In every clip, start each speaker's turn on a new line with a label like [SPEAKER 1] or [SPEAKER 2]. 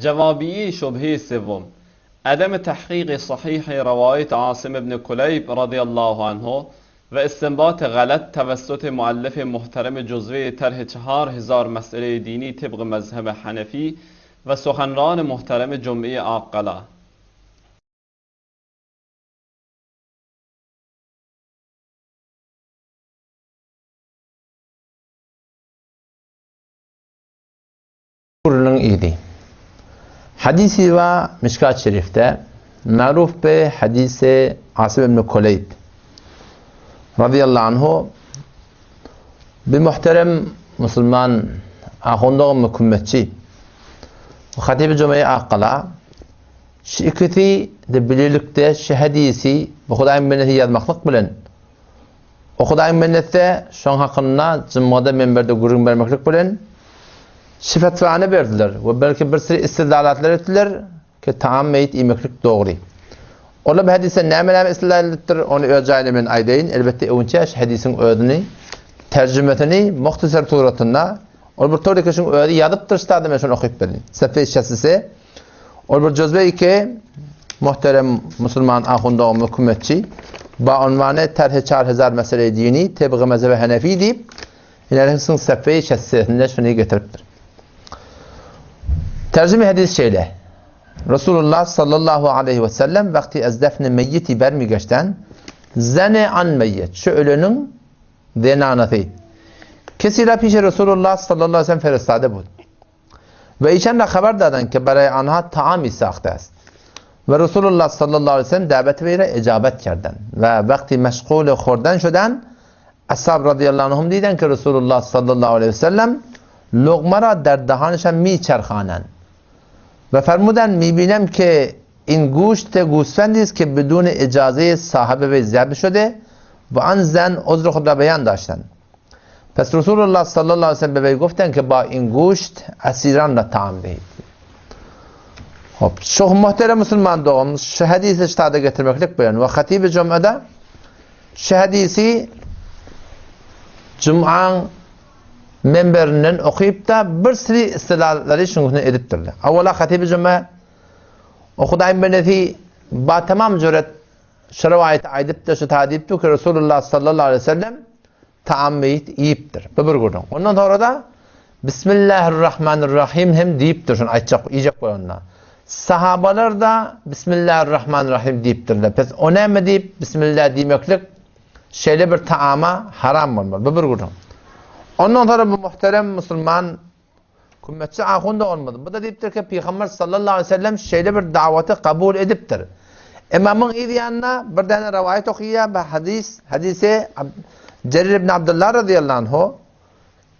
[SPEAKER 1] جوابیه شبهه سوم عدم تحقیق صحیح روایت عاصم ابن کلیب رضی الله عنه و استنباط غلط توسط مؤلف محترم جزوه طرح 4000 مسئله دینی طبق مذهب حنفی و سخنران محترم جمعه آقلا.
[SPEAKER 2] Gürrüň idi. Hadisi we Mişkat Şerifde maruf be hadisi Asim ibn Kuleyb radıyallahu anhu bir muhterem musulman ahundogan mükümmetçi Hatibi Cuma'yı Akkala şu ikisi de bilelikde şu hadisi bu Hudaýyň bendesi ýazmaklyk bilen O Hudaýyň bendesi şoň hakynda jumada minberde gürrüň bermeklik bilen şu fetwany berdiler we belki bir sürü istidlalatlar etdiler ki taam meýit iýmeklik dogry. Olar bu hadysdan näme-näme istidlal edipdir, ony öz jaýynda men aýdaýyn. Elbetde öňçä şu hadysyň özüni terjimesini muhtasar suratynda ol bir tory kişiň özi ýazypdyr ştada men şony okyp berdim. Sefeý şasisi Ol bir jözbe ki muhterem musulman ahun dogumly hökümetçi ba unwany Terhi 4000 mesele dini tebgi mezhebe Hanefi diýip ilerisiň sefeý şasisinde şuny getiripdir. Terjime hadis şeýle. Resulullah sallallahu aleyhi ve sellem vakti ez defni meyyiti bermi geçten zene an meyyit şu ölünün zenanasy. Kesi pişe Resulullah sallallahu aleyhi ve sellem feristade bud. Ve ایشان را خبر دادن که برای آنها طعامی ساخته است. و رسول الله صلی الله علیه و سلم دعوت وی را اجابت کردن و وقتی مشغول خوردن شدن اصحاب رضی الله عنهم دیدن که رسول الله صلی الله علیه و سلم لقمه را در دهانشان میچرخانند و فرمودن میبینم که این گوشت گوسفندی است که بدون اجازه صاحب وی ذبح شده و آن زن عذر خود را بیان داشتند. پس رسول الله صلی الله علیه و سلم به وی گفتن که با این گوشت اسیران را طعام دهید. Hop, şu muhterem musulman doganymyz şu hadisi ştada getirmeklik bilen we hatibi jumada şu hadisi Jumaň minberinden okyp da bir sürü istilalleri şuňusyny edipdirler. Awala hatibi juma o Hudaýyň bendesi ba tamam cüret şu rowaýaty aýdypdyr, şu ta diýipdir ki Resulullah sallallahu aleyhi ve sellem taam meýit iýipdir. Bu bir gürrüň. Ondan sonra da Bismillahirrahmanirrahim hem diýipdir, şunu aýtjak, iýjek bolanda. Sahabalar da Bismillahirrahmanirrahim diýipdirler. Pes o näme diýip Bismillah diýmeklik şeýle bir taama haram bolmaz. Bu bir gürrüň. Ondan sonra bu muhterem musulman Kümmetçi ahun da olmady. Bu da diýipdir ki, Pygamber sallallahu aleyhi ve sellem şeýle bir dawaty kabul edipdir. Imamyň yz ýanyna bir däne rowaýat okaýar, bu hadys, hadisi Jerir ibn Abdullah radıyallahu anhu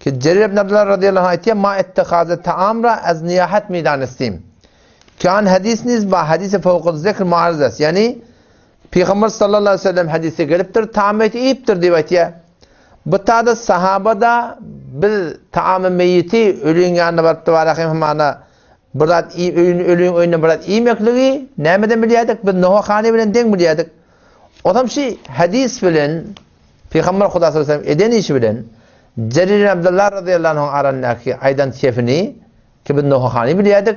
[SPEAKER 2] ki Jerir ibn Abdullah radıyallahu anh aýtýar, ma ittihaze taam ra az niyahat midanistim. Ki an hadis niz ba hadisi fawqul zikr muarız est. Yani Pygamber sallallahu aleyhi ve sellem hadisi gelipdir, taam eti iýipdir diýip aýtýar. Bu tada sahaba-da biz taamy meýiti ölüň ýanyna baryp tabarahym hamana bir zat ölüň öýünden bir zat iýmekligi nämeden bilýärdik? Biz Noha hany bilen deň bilýärdik. Otam şu hadis bilen Pygamber Huda sallallahu aleyhi ve sellem eden işi bilen Jerir ibn Abdullah radıyallahu anh arasyndaky aýdan sefini ki biz Noha hany bilýärdik,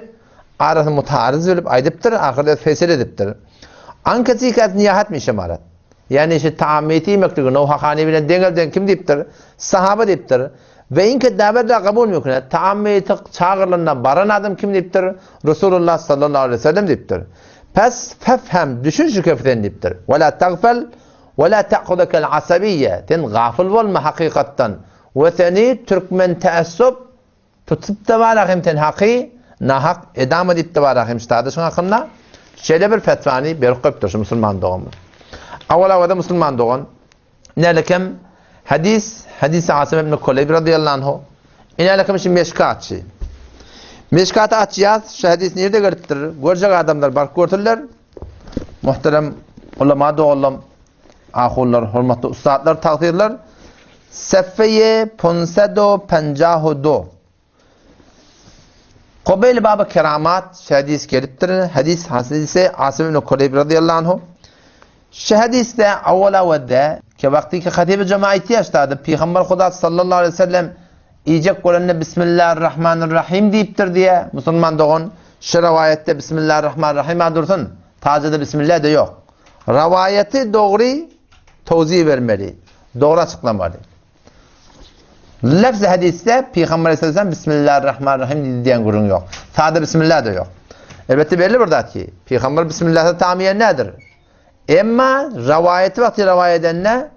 [SPEAKER 2] arasy mutaryz bilip aýdypdyr, ahyrda fesel edipdir. Ankasy kat niyahat mişemarat. Yani şu taameti iýmekligi Noha hany bilen deňelden kim diýipdir? Sahaba diýipdir. Ve inke davet da kabul mümkün. Taameti çagyrlanda baran adam kim diýipdir? Resulullah sallallahu aleyhi ve sellem diýipdir. Pes fefhem düşün şu kefren diýipdir. Ve la tagfel ve la ta'khudukel asabiyye. Sen gafil bolma hakikattan. Ve seni Türkmen teassup tutup da var hem sen haky nahak edama diýip de var hem ştada şuň hakynda şeýle bir fetvany berip goýupdyr şu musulman doganymyz. Awal awada musulman dogan Nelekem hadis hadis Asim ibn Kuleyb radıyallahu anhu Inelekem şu meşkatçy. Meşkaty açýas, şu hadis nirde gelipdir? Görjek adamlar baryp görsünler. Muhterem ulama doganlarym, ahunlar, hormatly ussatlar, tagsyr Seffeýe punsedo penjahu do. Kobeyli baba keramat şu hadis gelipdir. Hadis hadisi Asim ibn Kuleyb radıyallahu anhu. Şu hadisde awwala wedde ki vakti ki hatibi cemaati yaştadı. Peygamber Huda sallallahu aleyhi ve sellem iýjek bolanda Bismillahirrahmanirrahim diýipdir diýe musulman dogan. Şu rowaýatda Bismillahirrahmanirrahim dursun, tajada Bismillah de ýok. Rowaýaty dogry towzi bermeli, dogry açyklamaly. Lefz hadisde Peygamber Aleyhisselam Bismillahirrahmanirrahim diýdi diýen gürrüň ýok. Sada Bismillah da ýok. Elbetde belli bir zat ki, Peygamber Bismillah'da tam ýer nädir? Emma rowaýaty wagty rowaýat edende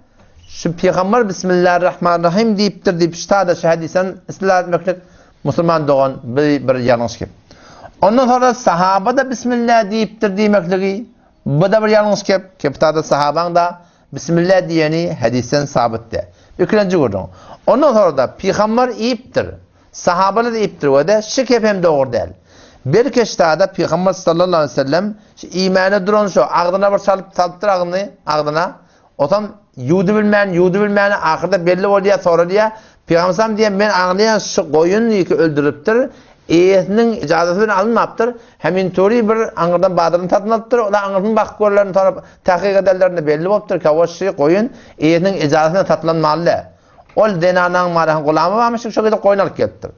[SPEAKER 2] şu Peygamber Bismillahirrahmanirrahim diýipdir diýip ştada şu hadisden istilal etmeklik musulman dogan bir, bir ýalňyş gep. Ondan sonra sahaba da Bismillah diýipdir diýmekligi bu da bir ýalňyş gep. Keptada sahabaň da Bismillah diýeni hadisden sabyt däl. Ikilenji gürrüň. Ondan sonra da Peygamber iýipdir. Sahabalar iýipdir we de şu gep hem dogry däl. Belki ştada Peygamber sallallahu aleyhi ve sellem şu iýmäne duran şu agzyna bir salyp salypdyr agzyny agzyna. Otam ýuwdy bilmän, ýuwdy bilmän ahyrda belli bolýar, soralýar. Peygamber sallam diýen men aňlaýan şu goýun ýeke öldüripdir. Eýesiniň ijazasy bilen alynmapdyr. Hemin turi bir aňyrdan bazardan satyn alypdyr. O da aňyrsyny bakyp görlerini sorap tahkyk edenlerinde belli bolupdyr ki, o şu goýun eýesiniň ijazasyna bilen satylan mal däl. Ol zenanaň maryň gulamy barmyş, şo gidip goýun alyp gelipdir.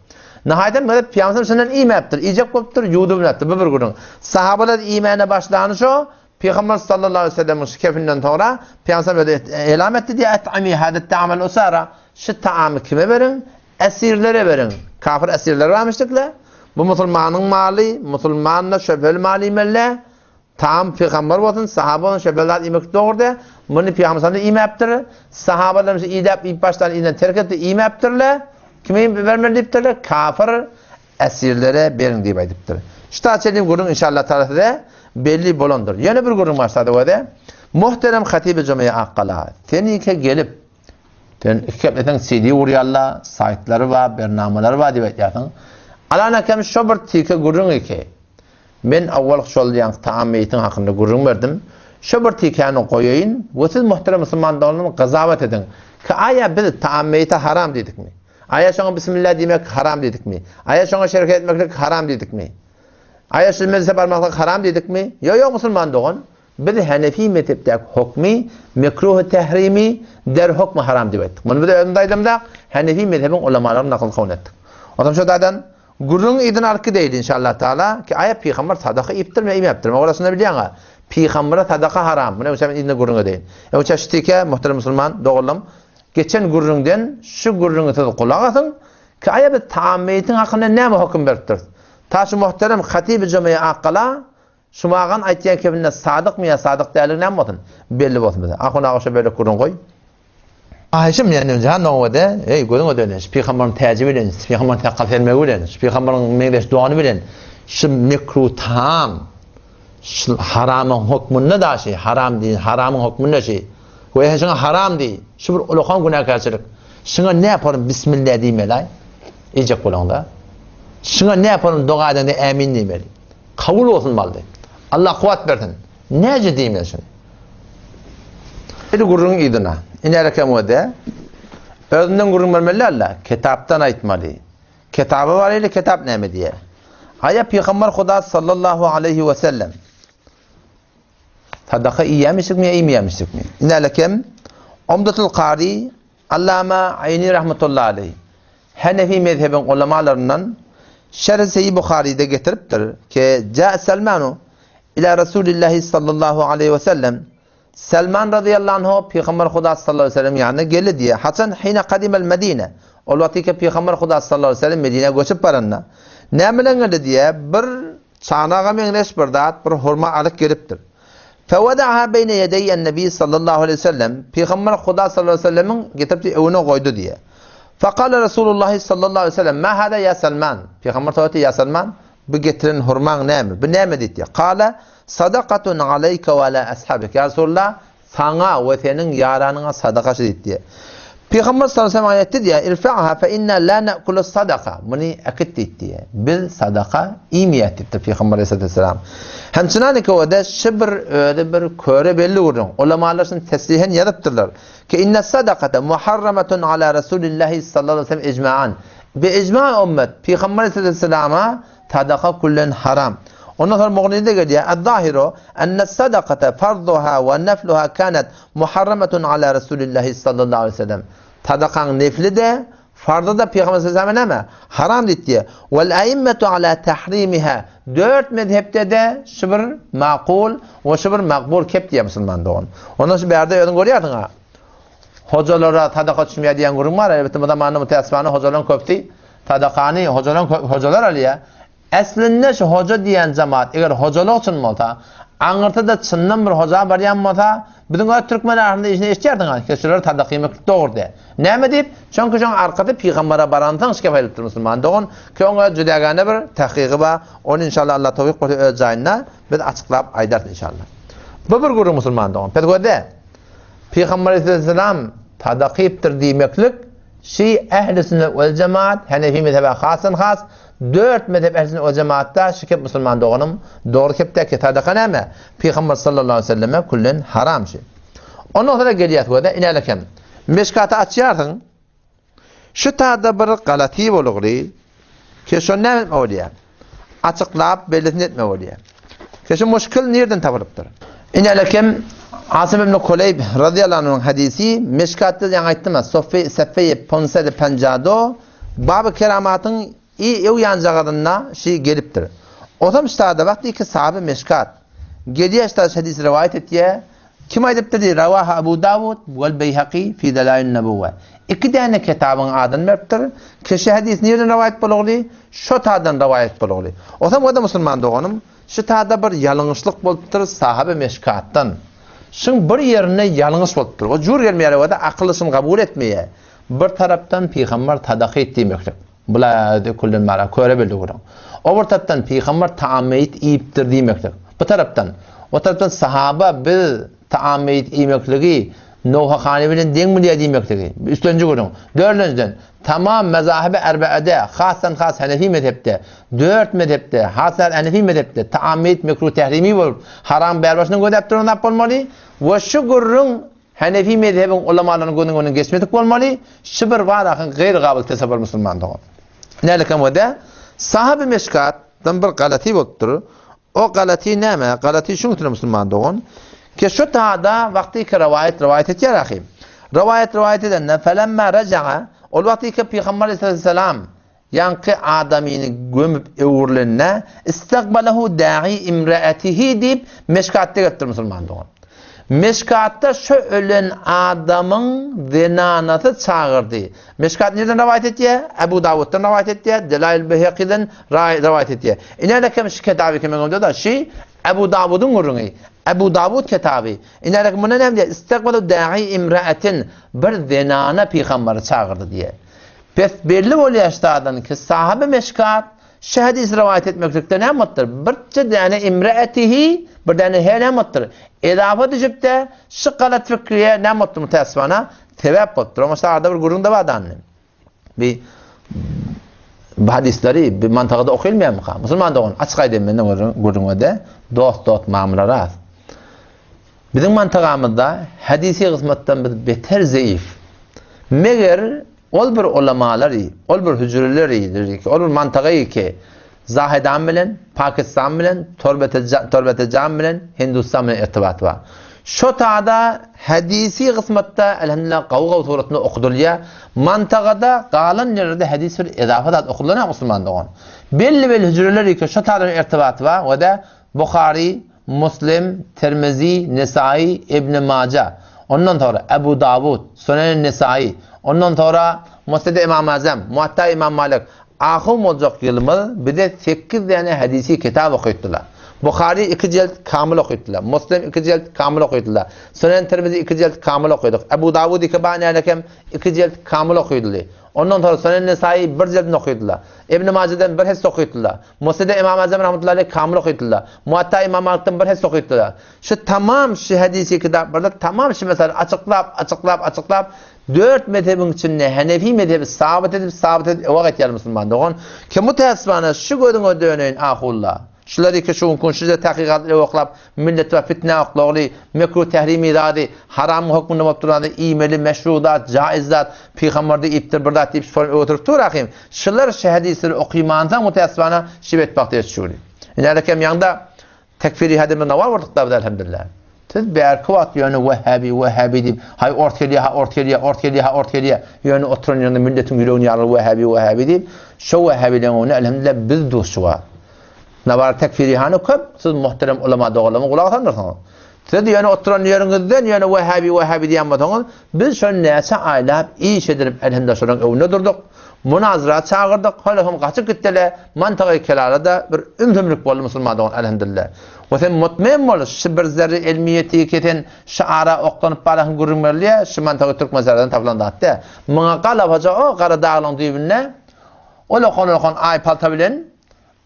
[SPEAKER 2] Nahaýdan gelip Pygamber şundan iýmäpdir, iýjek bolupdyr, ýuwdup bilmändir. Bu bir gürrüň. Sahabalar iýmäne başlany şo, Pygamber sallallahu aleyhi ve sellemiň şu kefinden soňra Pygamber özi elam etdi diýýär, Et'ami hada ta'amal usara. Şu taamy kime beriň? Esirlere beriň. Kafir esirler barmyşdykla. Bu musulmanyň maly, musulman da şübheli mal iýmeli. Taam pygamber bolsun, sahaba bolsun şübheli zat iýmek dogry däl. Muny pygamber sallallahu iýmäpdir. Sahabalar şu iýdäp iýip başlan iýden terk etdi, iýmäpdirler. Kime bermeli diýipdirler? Kafir esirlere beriň diýip aýdypdyr. Şu taçelim gürrüň inşallah taala size belli bolandyr. Ýene bir gürrüň başlady we Muhterem Hatibi Jumyýa Akgala, senike gelip sen iki gepleseň CD urýarlar, saýtlary bar, bernamalary bar diýip aýtýarsyň. Alana kem şo bir tike gürrüň iki. Men owal şol ýaňky taam meýitiň hakynda gürrüň berdim. Şo bir tikäni goýaýyn we siz muhterem musulman doganlarym gazawat ediň. Ki aýa biz taam meýite haram diýdikmi? Aýa şoňa bismillah diýmek haram diýdikmi? Aýa şoňa şereket etmeklik haram diýdikmi? Aýa şu mejlise barmaklyk haram diýdikmi? Ýok, ýok musulman dogan. Biz Hanefi mezhepdäki hokmy mekruh tehrimi der hokmy haram diýip aýtdyk. Muny biz özümiz aýdamzak, Hanefi mezhebiň ulamalaryny nakyl kabul etdik. Onsoň şo taýdan gürrüň yzyna alyp gideýli inşallah taala ki aýa pygamber sadaka iýipdirmi ýa iýmäpdirmi? Orasyny bilýäňä. Pygambere sadaka haram. Muny öňçe men yzyna gürrüň edeýin. Öňçe şu tike muhterem musulman doganlarym geçen gürrüňden şu gürrüňi siz gulak asyň ki aýa biz taam meýitiň hakynda näme höküm beripdiris? Ta şu muhterem Hatibi Jumyýa Akgala Şu magan aýtýan kebinde sadykmy ýa sadyk däldigi näme bolsun? Belli bolsun bize. Ahun aga şo bölek gürrüň goý. Haýyşym ýa jan nowada, eý gözüňe döneýin, şu pygambaryň täji bilen, şu pygambaryň sakgal sermegi bilen, şu pygambaryň meňzeş dony bilen şu mekruh taam, şu haramyň hökmünde daşy, haram diý, haramyň hökmünde şi. We şuňa haram diý. Şu bir ulakan günäkärçilik. Şuňa ne yaparym bismillah diýmeli-aý? Iýjek bolaňda. Şuňa ne yaparym doga edende ämin diýmeli. Kabul bolsun baldy. Allah kuwwat bersin. Näce diýmeli şuny? Bir gürrüň yzyna. Inerek hem öde. Özünden gürrüň bermeli däl-de, kitapdan aýtmaly. Kitaba baraýly, kitap näme diýýär? Aýa Pygamber Huda sallallahu aleyhi we sellem sadaka iýýämişikmi ýa iýmeýämişikmi? Inerek hem Umdatul Kari Allama Aýni rahmetullahi aleyh Hanefi mezhebiň ulamalaryndan Şerh Seýi Buharyda getiripdir ki, Jaa Salmanu ila Rasulillahi sallallahu aleýhi we sellem Salman razyýallahu anhu Pygamber Huda sallallahu aleýhi we sellem ýanyna geldi diýýär. Haçan hine kadimel Medine. Ol wagty ki Pygamber Huda sallallahu aleýhi we sellem Medinä göçüp baranda. Näme bilen geldi diýýär? Bir çanaga meňzeş bir zat, bir hurma alyp gelipdir. Fewadaha beýne ýedeýen Nebi sallallahu aleýhi we sellem, Pygamber Huda sallallahu aleýhi we sellemiň getirip öňüne goýdy diýýär. Fekale Resulullah sallallahu aleýhi we sellem, Ma hada ýa Salman? Pygamber sorady, Ýa Salman, bu getiren hurmaň näme? Bu näme diýdi. Kale, Sadakatun aleýke we ala ashabik. Ýa Resulullah, saňa we seniň ýaranyňa sadaka şu diýdi. Pygamber sallallahu aleýhi we sellem aýtdy diýýär, Irfa'ha fe inna la na'kulu sadaka. Muny äkit diýdi. Biz sadaka iýmeýäs diýipdir Pygamber aleyhissalatu Hem çynanyky o-da şu bir özi bir köre belli gürrüň. Ulamalar şuny tesrihen ýazypdyrlar. Ki inne sadakate muharramatun ala Rasulillahi sallallahu aleyhi ve sellem icmaan. Bi icma ümmet Pygamber aleyhissalama sadaka küllen haram. Ondan sonra Muğni'de gelýär. Az-zahiru enne sadakate farzuha we nefluha kanet muharramatun ala Rasulillahi sallallahu aleyhi ve sellem. Sadakaň nefli de, Farza-da Pygamber sallallahu aleyhi ve selleme näme? Haram diýip diýýär. Wal aimmetu ala tahrimiha. Dört mezhepde-de şu bir makul we şu bir makbul kep diýýär musulman dogan. Ondan şu bärde özüň görýärsiň-a. Hojalara sadaka düşmeýär diýen gürrüň bar. Elbetde bu zamanda müteessifane hojalaryň köpüsi sadakany hojalaryň hojalar alýar. Äslinde şu hoja diýen jemaat eger hojalyk üçin bolsa, aňyrsa-da çyndan bir hoja barýan bolsa, biziň öz türkmen ahyrynda işini eşitýärsiň-a, keşdeler sadaka iýmeklik dogry diýýär. Näme diýip? Çünki şoň arkasy pygambere baransoň şikep aýdylypdyr musulman dogan, ki oň öz jüdägäne bir tahkygy bar, ony inşallah Allah towfyk berse öz jaýynda biz açyklap aýdarys inşallah. Bu bir gürrüň musulman dogan. Pes gözle. Pygamber aleyhisselam sadaka iýipdir diýmeklik şi ehli sünnet wel jemaat, Hanefi mezhebe hasan has, Dört mezhep ehli sünnet we jemaatda şu kep musulman doganym dogry kepdäki sadaka näme? Pygamber sallallahu aleyhi ve selleme küllen haram şu. Ondan sonra gelýär göze inelekem. Meşkaty açýarsyň. Şu tada bir galaty bolugly. Ke şo näme etme bolýar? Açyklap bellisini etme bolýar. Ke şu muşkil nirden tapylypdyr? Inelekem Asym ibn Kuleýb radiyallahu anhu'nyň hadisi Meşkatda ýaňy aýtdym, Soffi Sefeýe Ponsede Penjado Baby Keramatyň I ew ýanjagazynda şi gelipdir. Osam ştada wagty ki sahaby Meşkat gelýär ştada şu hadysy rowaýat etýär. Kim aýdypdyr diýýär, Rawahu Abu Dawud wal Beýhaki fi Dalailun Nubuwwe. Iki däne kitabyň adyny beripdir. Ki şu hadys nirden rowaýat bolugly? Şo tadan rowaýat bolugly. Osam o-da musulman doganym, şu tada bir ýalňyşlyk bolupdyr sahaby Meşkatdan. Şuň bir ýerinde ýalňyş bolupdyr. O jür gelmeýär o-da akyly şuny kabul etmeýär. Bir tarapdan pygamber sadaka et diýmeklik. Bula özi külden bara köre belli gürrüň. O bir tarapdan pygamber taam meýit iýipdir diýmeklik. Bu tarapdan, o tarapdan sahaba biz taam meýit iýmekligi nowhahany bilen deň bilýär diýmekligi. Üçlenji gürrüň. Dördünjiden, tamam mezahibi erbeede, hasdan has hanefi mezhepde, dört mezhepde, hasdan hanefi mezhepde taam meýit mekruh tehrimi bolup, haram bärbaşyny gözläp duran zat bolmaly we şu gürrüň Hanefi mezhebiň ulamalarynyň gözüniň öňünden geçmedik bolmaly, şu bir warakyň gaýry gabyl tesewwur musulman dogan. Nälikem o-da, sahaby Meşkatdan bir galaty bolupdyr. O galaty näme? Galaty şuň üçin musulman dogan. Ki şu tada wagty ki rowaýat rowaýat etýär ahy. Rowaýat rowaýat edende felemma raja'a ol wagty ki Pygamber aleyhisselam Ýaňky adamyny gömüp öwrülende, Istakbalehu da'i imraatihi diýip, Meşkatda gelipdir musulman dogan. Meşkatda şo ölen adamyň zenanasy çagyrdy. Meşkat nirden rowaýat etýär? Ebu Dawutdan rowaýat etýär, Delail Beýhekiden rowaýat etýär. Ine kem şu kitaby kim öňümde-de şi Ebu Dawudyň gürrüňi. Ebu Dawud kitaby. Ine munda näme diýýär? Istakbalehu da'i imraatin bir zenana pygamberi çagyrdy diýýär. Pes belli bolýar ştadan ki, sahaby Meşkat şu hadysy rowaýat etmeklikde näme bolupdyr? Birçe däne imreetihi, bir däne he näme bolupdyr? Ezafa düşüp-de, şu galat fikriye näme bolupdyr müteessifana? Sebäp bolupdyr. Oňa şarda bir gürrüň-de bar dany. Bi bu hadyslary bir mantagada okylmaýarmyka? Musulman dogan, açyk aýdaýyn menden gürrüň, gürrüňe-de dost-dost mamla ras. Biziň mantagamyzda hadysy gysmatdan biz beter zeýif. Meger ol bir ulamalary, ol bir hüjreleri, ol bir mantagy ki, Zahedan bilen, Pakistan bilen, Torbete-Jam bilen, Hindustan bilen irtibat bar. Şo tada hadysy gysmatda elhamdülillah gawy-gawy suratynda okudylýar. Mantagada galan ýerlerde hadys bir ezafa zat okudylanok musulman dogan. Belli-belli hüjreleri ki şo tada irtibat bar we-de Buhary, Muslim, Tirmizi, Nesai, Ibn Maja. Ondan soňra Ebu Dawud, Sunen Nesai. Ondan soňra Musned Imam Azam, Muwatta Imam Malik. Ahun boljak ýylymyz bize sekiz däne hadisi kitap okytdylar. Buhary iki jelt kamyl okytdylar. Muslim iki jelt kamyl okytdylar. Sunen Tirmizi iki jelt kamyl okydyk. Ebu Dawud iki banälekem iki jelt kamyl okydyldy. Ondan soňra Sunen Nesai bir jildini okytdylar. Ibn Majadan bir hesse okytdylar. Musnede Imam Azam rahmetullahi aleyh kamyl okytdylar. Muwatta Imam Malikden bir hesse okytdylar. Şu tamam şu hadisi kitaplarda tamam şu mesele açyklap, açyklap, açyklap dört mezhebiň içinde Hanefi mezhebi sabyt edip, sabyt edip ewak etýär musulman dogan. Ki müteessifana şu gözüňe döneýin ahulla. Şular iki şu gün şu takykat ewaklap millet we fitne oklagly mekruh tehrimi zady haramyň hökmünde bolup duran zady iýmeli meşru zat jaiz zat pygamber-de iýipdir bir zat diýip şol oturyp dur ahim. Şular şu hadysleri okymansoň müteessifana şu betbagtlyga düşügli. Ine kem ýaňda tekfiri hadymyz nawar bolduk da biz elhamdülillah. Siz bärki wagt ýöne wehhabi, wehhabi diýip, haý ors gelýär, ha ors gelýär, ors gelýär, ha ors gelýär, ýöne oturan ýerinde milletiň ýüregini ýarar wehhabi, wehhabi diýip, şo wehhabileň öňünde elhamdülillah biz duşuga. Nawar tekfirihany köp, siz muhterem ulama doganlaryma gulak asandyrsyňyz. Siz ýöne oturan ýeriňizden ýöne wehhabi, wehhabi diýen bolsaňyz, biz şo näçe aýlap iş edinip elhamdülillah şolaryň öňünde durduk. Munazra çagyrdyk, hol hem gaçyp gitdile, mantygy kelala-da bir ümsümlik boldy musulman dogan elhamdülillah. We sen mutmain bol, şu bir zerre elmiýeti ki sen şu ara oklanyp barahyň gürrüň berilýär, şu mantygy Türkmensähradan tapylan zat däl. Muňa galabaja o gara daglaň düýbünde ulakan-ulakan aý palta bilen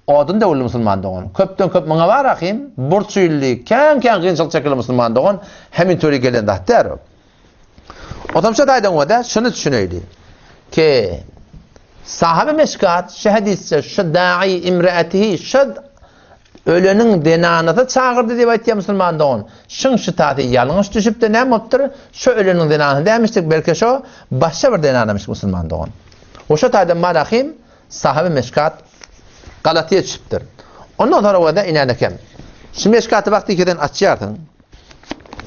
[SPEAKER 2] odun döwüldi musulman dogan. Köpden köp muňa bar ahym, burç ildi, kän-kän kynçylyk çekildi musulman dogan, hemin töri gelen zat däl o. Otamşa taýdan wada şuny düşüneýli ki sahabe meşkat şu hadisde şu da'i imraatihi şu öleniň zenanasy çagyrdy diýip aýtýar musulman dogan. Şuň şu taty ýalňyş düşüpdi näme bolupdyr? Şu öleniň zenanasy dämişdik belki şo başga bir zenanamyş musulman dogan. O şu taýdan marahim sahabe meşkat galatyýa düşüpdir. Ondan sonra wada inänekem. Şu meşkaty wagty ikiden açýarsyň.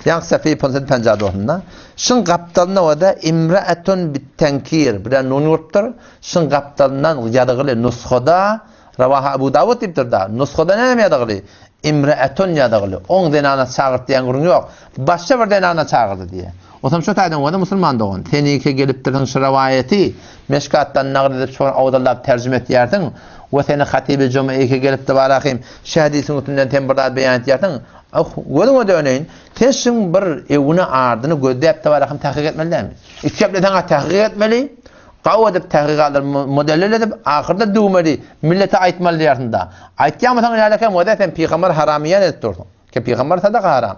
[SPEAKER 2] Ýaňky Safiýe Ponsen penjirede oturanda, şyň gapdalynda bolsa imra'atun bit-tenkir bilen nun urupdyr. Şyň gapdalyndan ýazgyly nusgada Rawaha Abu Dawud diýipdir-da. Nusgada näme ýazgyly? Imra'atun ýazgyly. Oň zenana çagyrt diýen gürrüň ýok. Başga bir zenana çagyrdy diýýär. Otam şo taýdan bolsa musulman dogan, seniňki gelipdirsiň şu rowaýaty Meşkatdan nagyl edip şony owdallap terjime etýärsiň we seni Hatyby Jumyke gelipdi barahym şu hadisiň üstünden sen bir zat beýan etýärsiň. Oh, gözüňe döneýin, sen şuň bir öwüni ardyny gözläp tabarahym tahkyk etmeli dälmi? Iki gepleseň-ä tahkyk etmeli, gawy edip tahkykatlary modellel edip, ahyrda düwmeli, millete aýtmaly diýersiň-da. Aýtýarmysyň ýaly wada sen pygamber haramy ýan edip dursuň. Ki pygamber sadaka haram.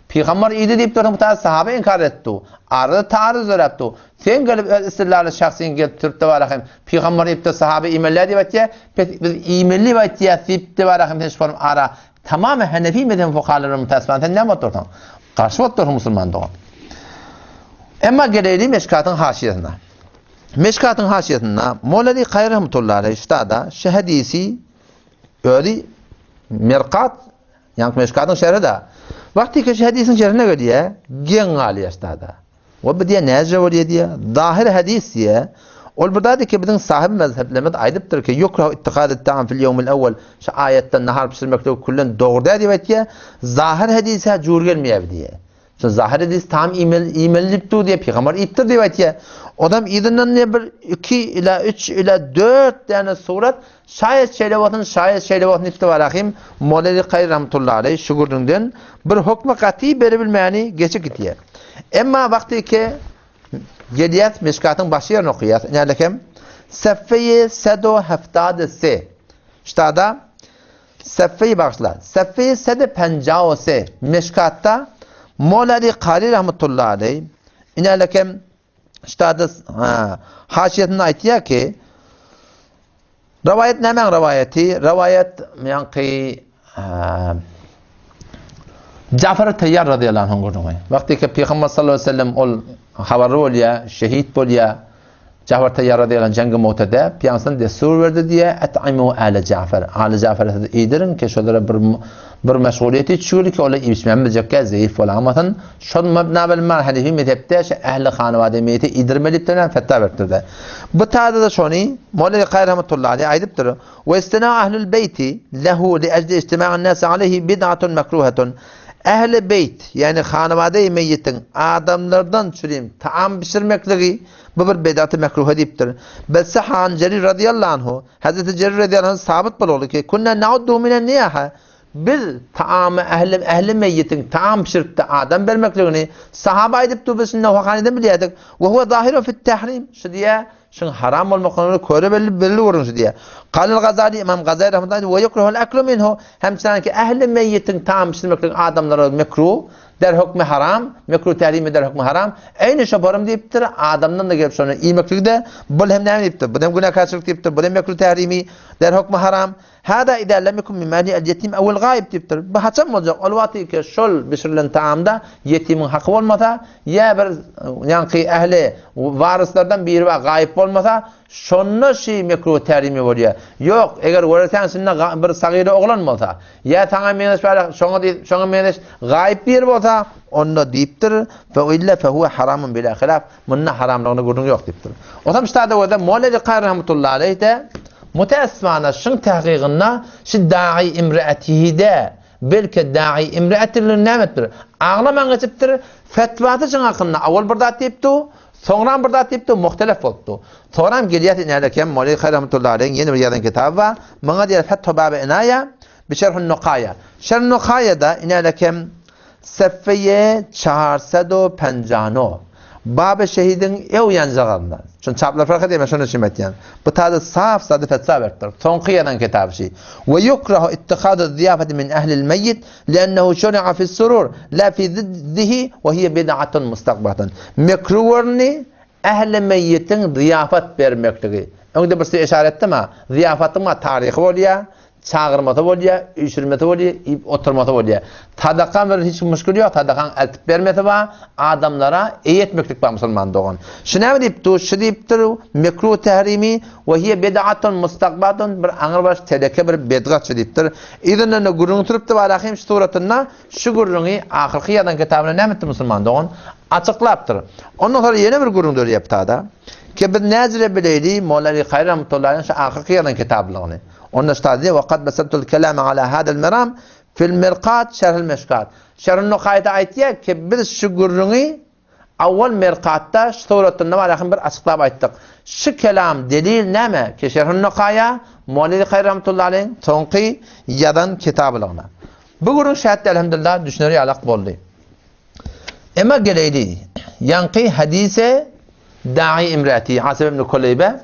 [SPEAKER 2] Pygamber iýdi diýip dursuň, bu taýda sahaba inkar edip dur. Arada taaruz döräp dur. Sen gelip öz istillaly şahsyň gelip sürüp tabarahym pygamber iýipdir, sahaba iýmeli diýip aýtýar. Pes biz iýmeli diýip aýtýas diýip tabarahym sen şu ara Tamamy Hanefi mezhebi fukahalary bilen mütäsibän sen näme bolup dursuň? Garşy bolup dursuň musulman dogan. Emma geleýli Meşkatyň haşiýesine. Meşkatyň haşiýesinde Molali Kaýry rahmetullahi aleyh ştada şu hadisi özi Mirkat ýa Meşkatyň şerhi da. Wagty ki şu hadisiň şerhine gelýär, geň galýar ştada. Ol bu diýýär näce bolýar diýýär. Zahir hadis diýýär. Ol bir zady ki biziň sahyp mezheplerimiz aýdypdyr ki yukrahu ittihadut taam fil ýewmil awwal şu aýatdan nahar pişirmekligi küllen dogry däl diýip aýtýar. Zahir hadise jur gelmeýär bu diýýär. Şu zahir hadis tam iýmeli iýmeli diýip dur diýýär. Pygamber iýipdir diýip aýtýar. Odam yzyndan diýýär bir 2 ila 3 ila 4 däne surat şaýat şeýle bolsun şaýat şeýle bolsun diýipdir barahim Moleli Kaýry rahmetullahi aleýh şu gürrüňden bir hokmy gaty beribilmäni geçip gitýär. Emma wagty ki gelýäs Meşkatyň başy ýerini okaýas. Nälekem Seffeýi sedo heftady se. Ştada Seffeýi bagyşla. Seffeýi sede penjao se. Meşkatda Molali Kari rahmetullahi aleýh inälekem ştada haşiýesinde aýtýar ki Rowaýat nämäň rowaýaty? Rowaýat ýaňky Jafar Tayyar radiyallahu anhu gürrüňi. Wagty ki Pygamber sallallahu aleyhi ve sellem ol habarly bolýar, şehit bolýar. Jafar Tayyar radiyallahu anh jengi Mu'tede Pygamber destur berdi diýe, Et'imu ale Jafar. Ale Jafar siz iýdiriň ki şolara bir bir meşgulyýeti çüwli ki olar iýip-içmän biljekkä zeýif bolamasyn. Şol mabna bilen mal Hanefi mezhepde şu ähli hanawada meýiti iýdirmeli diýip dönen fetwa beripdir-de. Bu taýda-da şony Mowlana Kaýy rahmetullahi aleyh aýdypdyr. We istina ahlul beýti lehu li ejli ijtima'in nasi aleyhi bid'atun mekruhetun. Ähli beýt, ýagny hanawada meýitiň adamlardan çürim taam bişirmekligi bu bir bidaty mekruhe diýipdir. Bel saha an Jerir radiyallahu anhu, Hazreti Jerir radiyallahu anhu sabyt boldy ki, kunna na'uddu minen niyaha Biz taamy ähli ähli meýitiň taam bişiripde adam bermekligini sahaba aýdypdy biz şunda wakaneden bilýärdik. We huwa zahirun fit tahrim. Şu diýä, şuň haram bolmaklygyny köre belli belli görüň şu diýä. Galil Gazali Imam Gazali rahmetullahi we yukrahul aklu minhu. Hem sanki ähli meýitiň taam bişirmekligi adamlara mekruh, der hukmy haram, mekruh tahrimi der hukmy haram. Eýni şo borum diýipdir, adamdan da gelip şony iýmekligi de bul hem näme diýipdir? Bu hem günäkärçilik diýipdir, bu hem mekruh tahrimi der hukmy haram. Hada iza lem yekun min mali el-yetim ew el-gaýyb diýipdir. Bu haçan boljak? Ol wagty ki şol bişirilen taamda ýetimiň haky bolmasa, ýa bir ýaňky ähli waryslardan biri bar gaýyp. bolmasa, şonda şi mekruh tährimi bolýar. Ýok, eger görerseň içinde bir sagyra oglan bolsa, ýa saňa meňzeş bar, şoňa diýip, şoňa meňzeş gaýyp biri bolsa, onda diýipdir, fe illa fe huwe haramun bila hilaf, munda haramlygyna gürrüň ýok diýipdir. Osam ştada görse, Molla Kary rahmetullahi aleyh de muteessifana şyň tahkygynda şi da'i imraatihi-de Belki dagy imre'etirligini näme etipdir? Aglaman geçipdir. Fetwasy şuň hakynda awal bir zat diýipdi, soňram bir zat diýipdi, muhtelef bolupdy. Soňram gelýär inäle kem Moleý Haý rahmetullahi aleýhiň ýene bir ýazan kitaby bar. Muňa diýýär Fethu Baby Inaýa bi Şerhun Nukaýa. Şerhun Nukaýada inäle kem Sefeýe çarsado penjano. Baba şehidiň ew ýanjagazynda. Şony çaplar fark edýär, men şonuň üçin aýtýan. Bu taýda saf sada fetwa beripdir. Soňky ýazan kitaby şi. We yukrahu ittihadu ziýafeti min ehlil meýit li'ennehu şuri'a fis surur la fi ziddihi we hiýe bid'atun mustakbatun. Mekruh göründi ähli meýitiň zyýafat bermekligi. Öňde bir size işaret etdim-a. Zyýafatyň taryhy bolýar. Çagyrmasy bolýar, üýşürmesi bolýar, iýip oturmasy bolýar. Sadaka bilen hiç müşgil ýok, sadakaň eltip bermesi bar, adamlara eý etmeklik bar musulman dogan. Şu näme diýip dur, şu diýipdir, mekruh tährimi we hiýe bid'atun mustakbatun bir aňrybaş teleke bir bedgat şu diýipdir. Yzyndan-da gürrüňi turupdy barahym şu suratynda şu gürrüňi ahyrky ýazan kitabynda näme etdi musulman dogan? Açyklapdyr. Ondan soňra ýene bir gürrüň dörýär bu tada. Ki biz näjire bileýli Molla Ali Kaýry rahmetullahi şu ahyrky ýazan kitablygyny. Onda şta diýýär, Wa kad basattul kelame ala hadal meram fil mirkat şerhil meşkat. Şerhun Nukaýda aýtýar ki, biz şu gürrüňi awwal mirkatda şu suratynda bar ýakyn bir açyklap aýtdyk. Şu kelam delil näme? Ki Şerhun Nukaýa Mowlidi Haýr rahmetullahi aleýhiň soňky ýazan kitabylygyna. Bu gürrüň şähetde elhamdülillah düşüner ýalak boldy. Emma geleýli, ýaňky hadise Da'i imrati Asim ibn Kuleýbe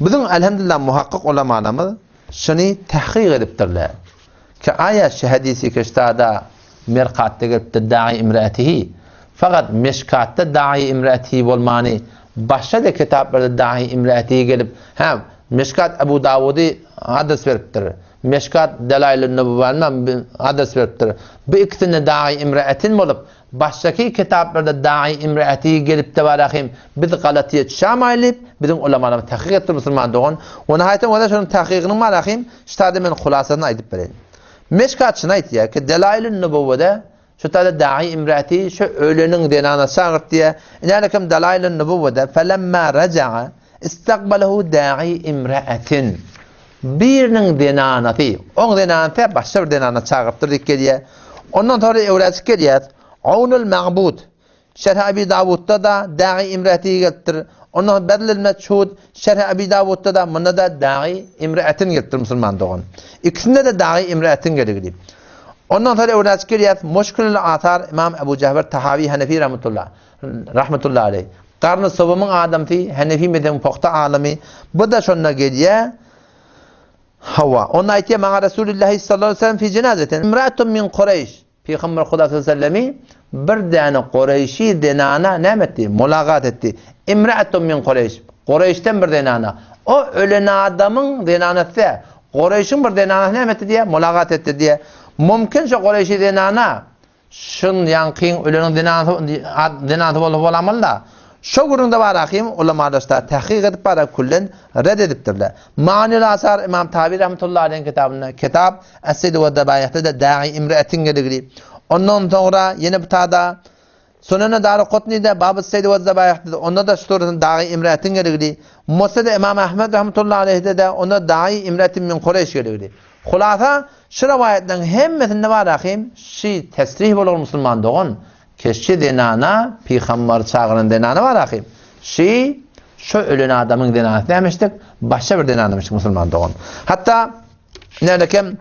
[SPEAKER 2] biziň elhamdülillah muhakkyk ulamalarymyz şuny tahkyk edipdirler. Ki aýa şu hadisi keştada Merkatda gelipdir Da'i imratihi. Fakat Meşkatda Da'i imratihi bolmany başga-da kitaplarda Da'i imratihi gelip, hä Meşkat Ebu Dawudy hadys beripdir. Meşkat Delailün Nübüwwany hadys beripdir. Bu ikisinde Da'i imra'atin bolup, başdaky kitaplarda Da'i imra'ati gelipdi barahim biz galatyýa düşämaýlyp, biziň ulamalarymyz tahkyk etdi musulman dogan. We nihaýetem bolsa şonuň tahkygynyň barahim şu taýda men hulasasyny aýdyp bereýin. Meşkat şuny aýtýar ki Delailün Nübüwwede şu taýda Da'i imra'ati şu öleniň zenana çagyrt diýýär. Inälekem Delailün Nübüwwede felemma raja'a Istakbalehu da'i imra'atin. Biriniň zenanasy, oň zenanasy başga bir zenana çagyrypdyr diýip gelýär. Ondan soňra öwräçik gelýär. Awnul Ma'bud. Şerh Abi Dawudda-da da'i imra'ati gelipdir. Ondan soň Bedlül Meçhud Şerh Abi Dawudda-da munda-da da'i imra'atin gelipdir musulman dogan. Ikisinde-de da'i imra'atin geligi. Ondan soňra öwräçik gelýär. Muşkilül Asar Imam Ebu Jahfer Tahawi Hanefi rahmetullah. Rahmetullahi aleýh. Garny sowumyň adamsy, Hanefi mezhebiň pugta alymy. Bu-da şonda gelýär. Hawa, onda aýtýar, maňa Resulüllahi sallallahu aleýhi we sellem fi jenazetin imra'atun min Kureýş. Pygamber Huda sallallahu aleýhi we sellemi bir däne Kureýşi zenana näme etdi? Mulagat etdi. Imra'atun min Kureýş. Kureýşden bir zenana. O ölen adamyň zenanasy däl. Kureýşiň bir zenanasy näme etdi diýýär? Mulagat etdi diýýär. Mümkin şo Kureýşi zenana Şun ýaňkyň öleniň zenanasy zenanasy bolsa bolamaly-da. Şo gürrüňde bar ahym ulamalar-da tahkyk edip bara küllen red edipdirler. Manyl asar Imam Tabi rahmetullahi aleýhiň kitabynda Kitap es-Seýd we Dabaýyhda-da Da'i imre'etin geligli. Ondan soňra ýene bu tada Sunany Darukutnyda Babus-Seýd we Dabaýyhda onda-da şu suratyn Da'i imre'etin geligli. Musned Imam Ahmed rahmetullahi aleýhde-de onda Da'i imre'etin min Kureýş geligli. Hulasa, şu rowaýatlaryň hemmesinde bar ahym, şi tesrih bolan musulman dogan, keşşi zenana, pygambary çagyran zenana bar ahym, şi şo ölen adamyň zenanasy dämişdik, başga bir zenanamyşdyk musulman dogan. Hatda, nälekem,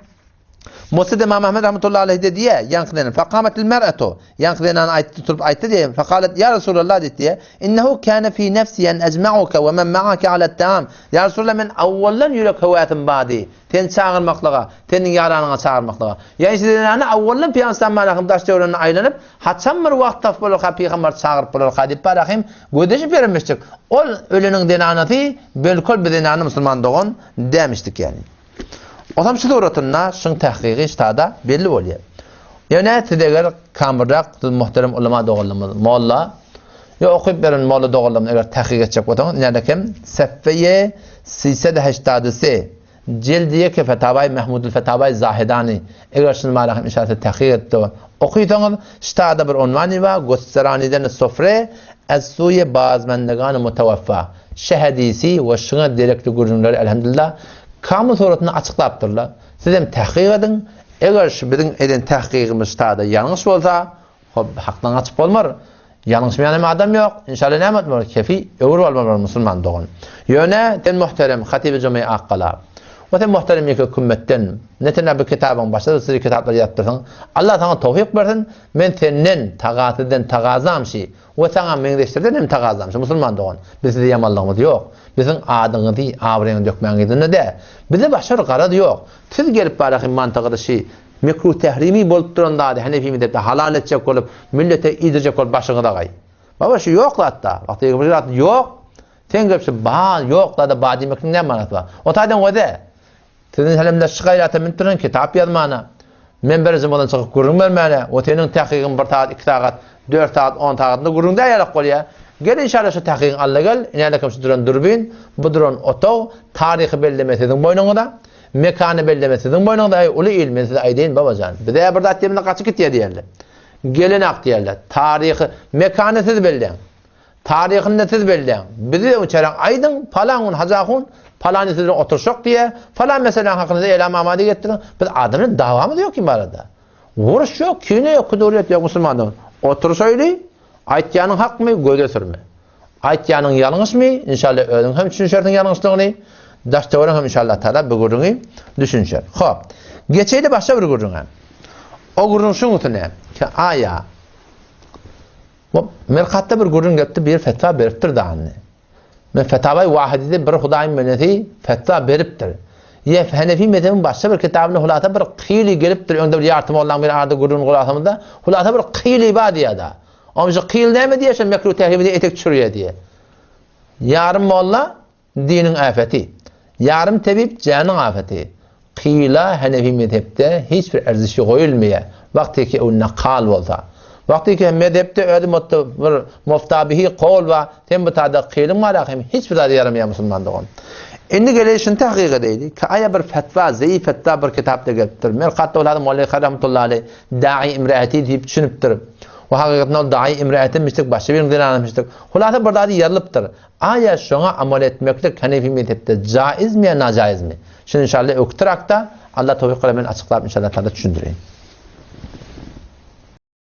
[SPEAKER 2] Musned Imam Ahmed rahmetullahi aleyh de diýýär, ýaňky zenan, faqamatil mer'atu, ýaňky zenan aýtdy, turup aýtdy diýýär, faqalat ýa Resulallah diýdi diýýär, innehu kana fi nefsi en ejma'uke we men ma'ake ala ta'am. Ýa Resulallah men awwaldan ýürek höwäsim bardy. Seni çagyrmaklyga, seniň ýaranyňa çagyrmaklyga. Ýa işte zenany awwaldan Pygamber sallallahu daş töweregine aýlanyp, haçan bir wagt tapyp bolarka pygamberi çagyryp bolarka diýip barahym gözleşip ýörenmişdik. Ol öleniň zenanasy belkol bir zenany musulman dogan dämişdik ýani. Osam şu suratynda şuň tahkygy ştada belli bolýar. Ýöne siz eger kamyrrak siz muhterem ulama doganlarymyz molla. Ýa okyp beren molla doganlarymyz eger tahkyk etjek bolsaňyz inälekem sefeýe sisede heştady se jeldi ýeke fetawaý Mahmudul fetawaý Zahedany eger şuny barahym inşallah siz tahkyk edip dogan okysaňyz ştada bir unwany bar gosseraniden sofre ez suýe bazmendegany mutawaffa şe hadisi we şuňa derekli gürrüňleri elhamdülillah kamyl suratynda açyklapdyrlar sizem tahkyk ediň eger şu biziň eden tahkygymyz ştada ýalňyş bolsa Hop, hakdan gaçyp bolmar. Ýalňyşmaýan hem adam ýok. Inşallah näme etmeli? Kefi öwrüp almaly bolar musulman dogan. Ýöne sen muhterem Hatyby Jomei Akgala. We sen muhterem ýeke kümmetden ne tenha bu kitabyň başga-da sizi kitaplary ýazypdyrsyň. Allah saňa towfyk bersin. Men senden, taga sizden tagazam şi. We saňa meňzeşlerden hem tagazam şi musulman dogan. Biz size ýamanlygymyz ýok. Biziň adyňyzy, abraýyňyzy dökmäň yzynda dä. Bize başga bir garaz ýok. Siz gelip barahym mantygydy şi. Mekruh tährimi bolup duran zady Hanefi mezhepde halal etjek bolup, millete iýdirjek bolup başyňyza gaý. Baba şu ýok zatda. Wagty bir zat ýok. Sen gelip şu ba ýok zada ba diýmekligiň näme manysy bar? O taýdan göze. Siziň helemde şu gaýrata münüp duran kitap ýazmana, menbere jymadan çykyp gürrüň bermäne, o seniň tahkygyň bir sagat, iki sagat, dört sagat, on sagatynda gürrüň däl ýalak bolýar. Gel inşallah şu tahkygyň alla gel, inälekem şu duran dürbin, bu duran otag, taryhy belleme siziň boýnuňyza. Mekany belleme siziň boýnuňyza eý uly il men size aýdaýyn babajan bizä bir zat diýemizde gaçyp gitýär diýerler. Gelenak diýerler. Taryhy mekany siz belläň. Taryhyny siz belläň. Bizi öňçäräk aýdyň palan gün Hajy ahun palany siz bilen oturşak diýýär. Falan meseläň hakynda elam amady getiriň. Biz adam bilen dawamyz ýok kim barada. Uruş ýok, kine ýok, kudurýet ýok musulmandan. Oturşaýly, aýtýanyň hakmy, göze sürme. Aýtýanyň ýalňyşmy? Inşallah özüň hem düşünşersiň ýalňyşlygyny, daş-töweregiň hem inşallah tala bu gürrüňi düşünşer. Hop. Geçeýli başga bir gürrüňe. O gürrüň şuň üstüne, ki aýa. Bu Merkatda bir gürrüň gelipdi, bir fetwa beripdir dany. Men Fetawaý Wahidide bir Hudaýyň bendesi fetwa beripdir. Ýe Hanefi mezhebiň başga bir kitabynda hulasa bir kyly gelipdir, öňde bir ýarty mollaň bir arada gürrüňini gurasamyzda, hulasa bir kyly bar diýýär-de. Omşy kyl näme diýýär şo mekruh tährimi diýip etek düşürýär diýýär. Ýarym molla diniň äfeti. Ýarym tebip janyň afeti. Kyla Hanefi mezhepde hiç bir erzişi goýulmaýar. Wagty ki öwünde kal bolsa. Wagty ki mezhepde özi mutda bir muftabihi kol bar, sen bu tada kylyň bar hem hiç bir zada ýaramaýar musulman dogan. Indi geleý şuny tahkyk edeýli. Ki aýa bir fetwa, zeýif fetwa bir kitapda gelipdir. Merkat Dowlady Molla Rahmetullahi aleýh Da'i imraeti diýip düşünipdir. O hakykatynda ol da'i imraetimmişdik, başga biriniň zenanymyşdyk. Hulasa bir zady ýazylypdyr. Aýa şoňa amal etmeklik Hanefi mezhepde jaizmi ýa najaizmi? Şuny inşallah ökütrakda Allah towfyk bere men açyklap inşallah taala düşündireýin.